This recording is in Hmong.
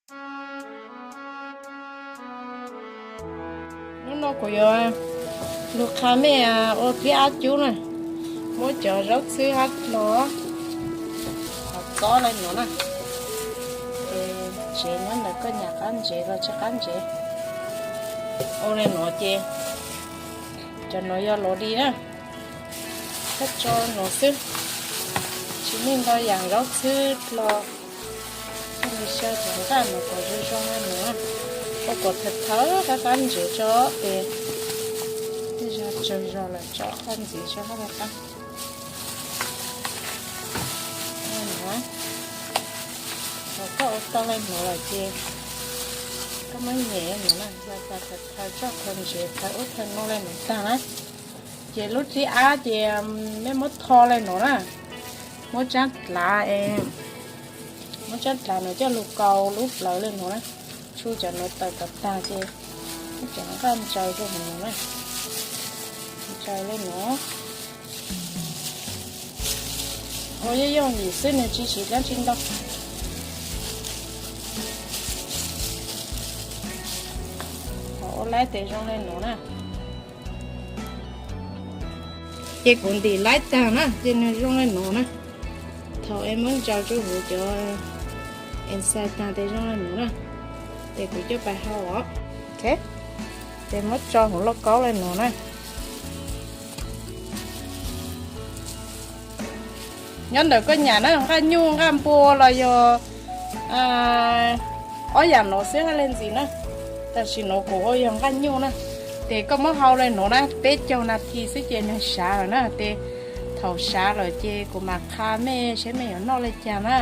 Hnub no kuv yuav lug qha mej ua dlib ab cub na. Muab cov zaub txhwb hab hlo, hov txob le nuav na. Ces tsev nyob ntawm koj nyam qab ntsev los tsis qab ntsev, ua le nuav ces cov nuav yog lov di na. Koj tso nuav xwb, tsis muaj ntau yaam zaub txhwb hlo. Koj mus xyaw cov nqaj nuav kom zoo zoo le nuav, ua kom thawv thawv qab qab ntsev tso, es tej zag tsawg zog lawm tso qhov ntxiv tso hab le qab. Thaum koj ua tau le nuav lawm ces koj muab nyem nuav na, yog tas thawv thawv tso thawv ntsev thawv ub thawv no le nuav tag na, ces lub dlib ab ces mej muab tho le nuav na, muab tsaab dlav, muab tsaab dlav nuav coj lug kaus lub plawv le nuav na, tshu cov nuav tawm kom tag ces muab cov nqaj ntsaws rua huv nuav na, ntsaws le nuav. Ua yooj yooj yim xwb, nws tsis siv dlaab tsi ntau. Ua laib tes zoo le nuav na. Ces kuv ntim laib tag na ces nws zoo le nuav na. Thaum es muab ntsaws rua huv cov enxais tag tes zoo le nuav na, ces kuv coj pais hau os. Ces muab tso huv lauj kaub le nuav na. Nyob ntawm koj nyam na, nqaj nyuj nqaj npua los yog ob yaam nuav xwb hab le ntxiv na. Tam sim nuav kuv ua yog nqaj nyuj na, ces koj muab hau le nuav na peb caug nas this xwb ces nws sav lawm na, ces thaum sav lawm ces kuv mam qha mej saib mej yuav noj le caag na.